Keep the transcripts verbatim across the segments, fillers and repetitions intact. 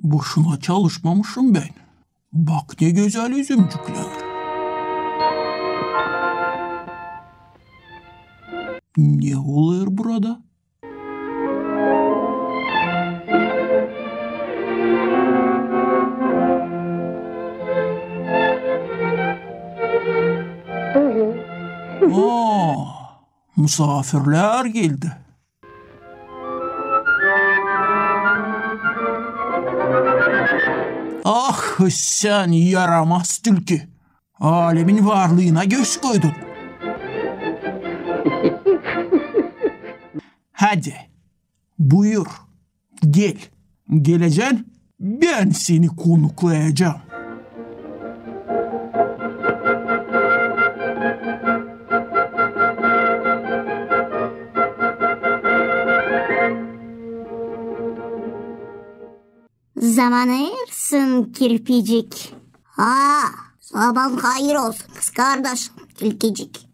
Boşuna çalışmamışım bän. Bak, ne gözäl üzümcüklär. Ne olêr burada? Aa, musaafirlär geldi. Ah, sän yaramaz tilki! Alemin varlıına göz koydun. Hadi, buyur, gel. Gelecän, bän seni konuklayacam. Zamanêrsın, kirpicik. Aa, zaman hayır olsun, kızkardaşım tilkicik.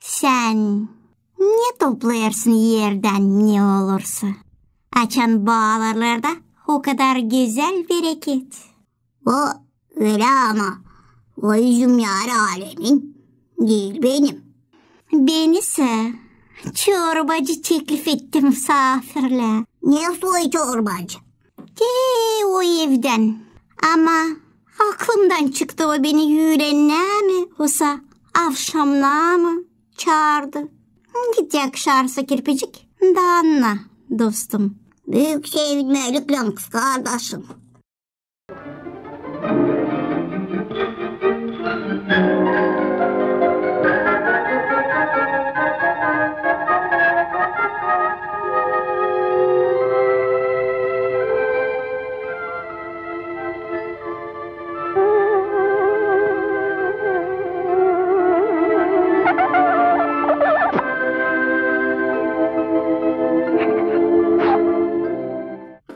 Sän ne toplayêrsın erdän ne olursa? Açan baalarda o kadar gözäl bereket. O ölä, ama o üzümnär alemin, diil benim. Bän isä çorbacı teklif etti musaafirlää. Ne soy çorbacı? Te o evdän. Ama aklımdan çıktı, o beni üülenä mi, osa avşamnaa mı çaardı. Git yakışarsa, kirpicik, da anna, dostum. Büük sevinmelliklän, kızkardaşım.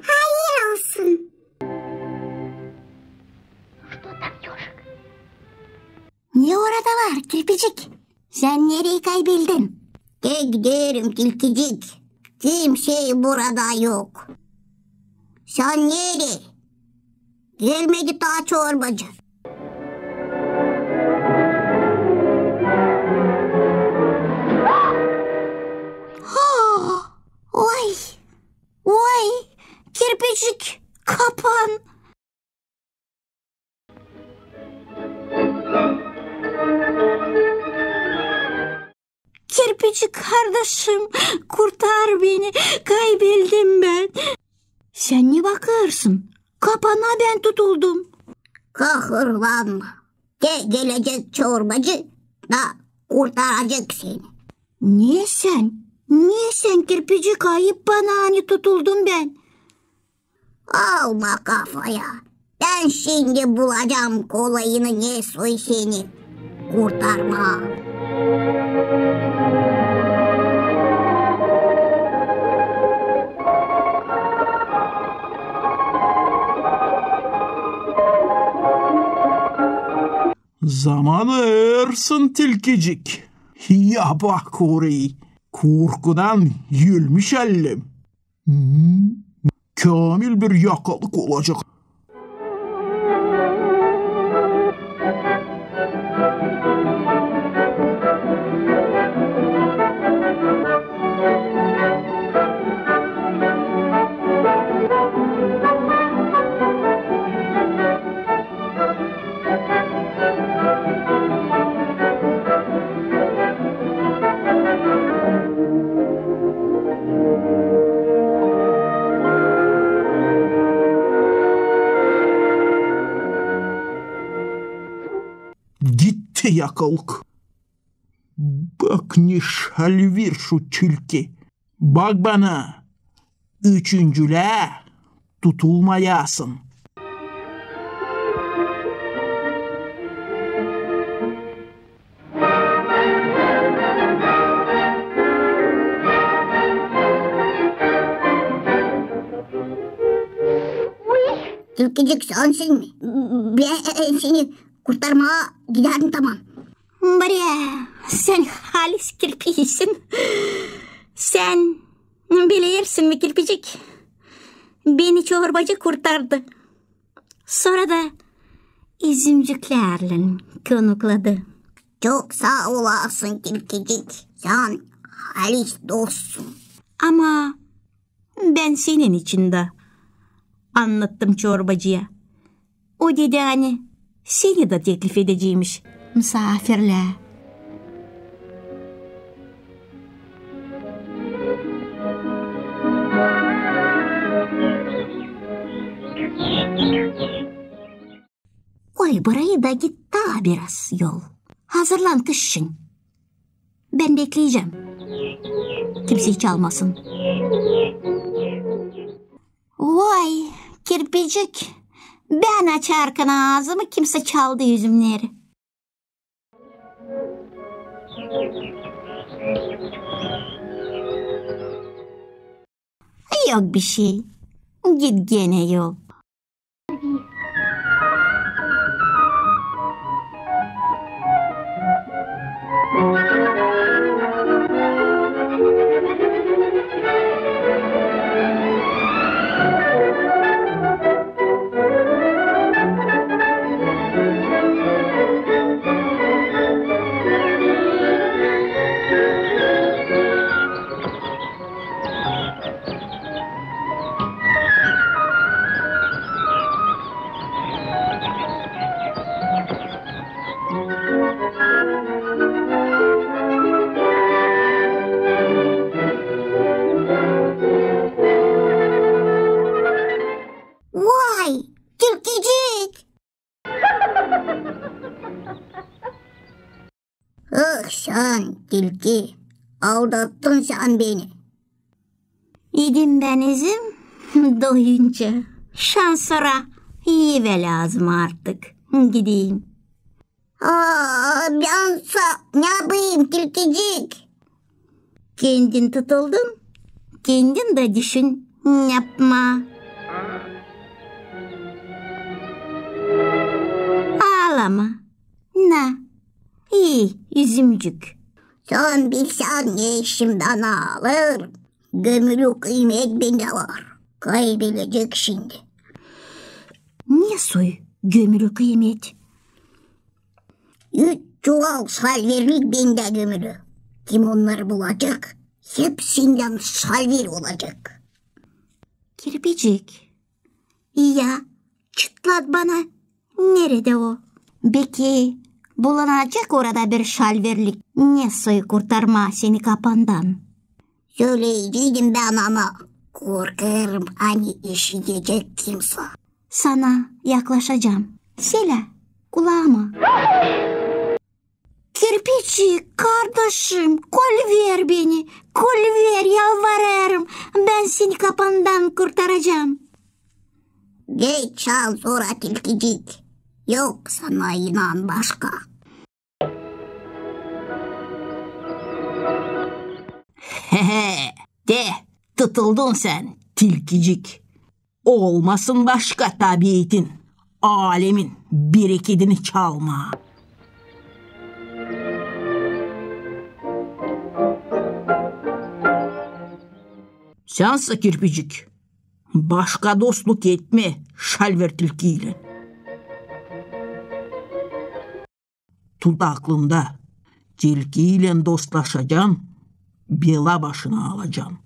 Hayır olsun. Что там, ёжик? Ne orada var, kirpicik? Sän nereyi kaybeldin? Te giderim, tilkicik. Kimsey burada yok. Sän nereyi? Gelmedi taa çorbacı. Aa, oy, oy, kirpicik, kapan. Kirpicik kardaşım, kurtar beni, kaybeldim bän. Sän ne bakêrsın? Kapana bän tutuldum. Kahırlanma. Te gelecek çorbacı da kurtaracek seni. Ne sän, ne sän, kirpicik, ayıp bana, ani tutuldum bän. Alma kafaya. Bän şindi bulacam kolayını, ne soy seni kurtarmaa. Zamanêrsın, tilkicik. Ya bak orayı. Korkudan ölmüş allem. Hmm, käämil bir yakalık olacek. Gitti yakalık. Bak ne şalver şu tilki. Bak bana, üçüncülää tutulmayasın. Tilkicik, sänsin mi? Bän seni kurtarmaa gidärdin tamam. Brä, sän halis kirpisin. Sän bilersin mi, kirpicik? Beni çorbacı kurtardı. Sora da üzümcüklärlän konukladı. Çok saa olasın, tilkicik, sän halis dostsun. Ama bän senin için dä annattım çorbacıya. O dedi, ani seni dä teklif edeceymiş musaafirlää. Oy, burayı da git taa biraz yol. Hazırlan kış için. Bän bekleyecäm. Kimsey çalmasın. Vay, kirpicik, bän açarkan aazımı, kimsey çaldı üzümneri. Yok bişey. Git genä yol. Vay, tilkicik! Ah, sän tilki, aldattın sän beni. İdim bän üzüm doyunca. Şansora evä lääzım artık. Gideyim. Aa, bän sa ne yapayım, tilkicik? Kendin tutuldun, kendin dä düşün, yapma. Aalama. Na, iy, üzümcük. Sän bilsän, ne işim bän alır. Gömülü kıymet bendä var. Kaybelecek şindi. Ne soy gömülü kıymet? Üç çuval şalverlik bendä gömülü. Kim onnarı bulacek, hepsindän şalver olacek. Kirpicik, ya, çıtlat bana, neredä o? Beki bulunacek orada bir şalverlik, ne soy kurtarmaa seni kapandan. Söleyeceydim bän, ama korkêrım, ani işidecek kimsey. Sana yaklaşacam. Selä, kulaama. Kirpicik, kardaşım, kolüver beni, kolüver, yalvarêrım. Bän seni kapandan kurtaracam. Geç şansora, tilkicik. Yok sana inan başka. He-he, de tutuldun sän, tilkicik. Olmasın başka tabiatin, alemin berekedini çalmaa. Sän sä, kirpicik, başka dostluk etme şalver tilkiylän. Tut aklında, tilkiylän dostlaşacan, bela başına alacan.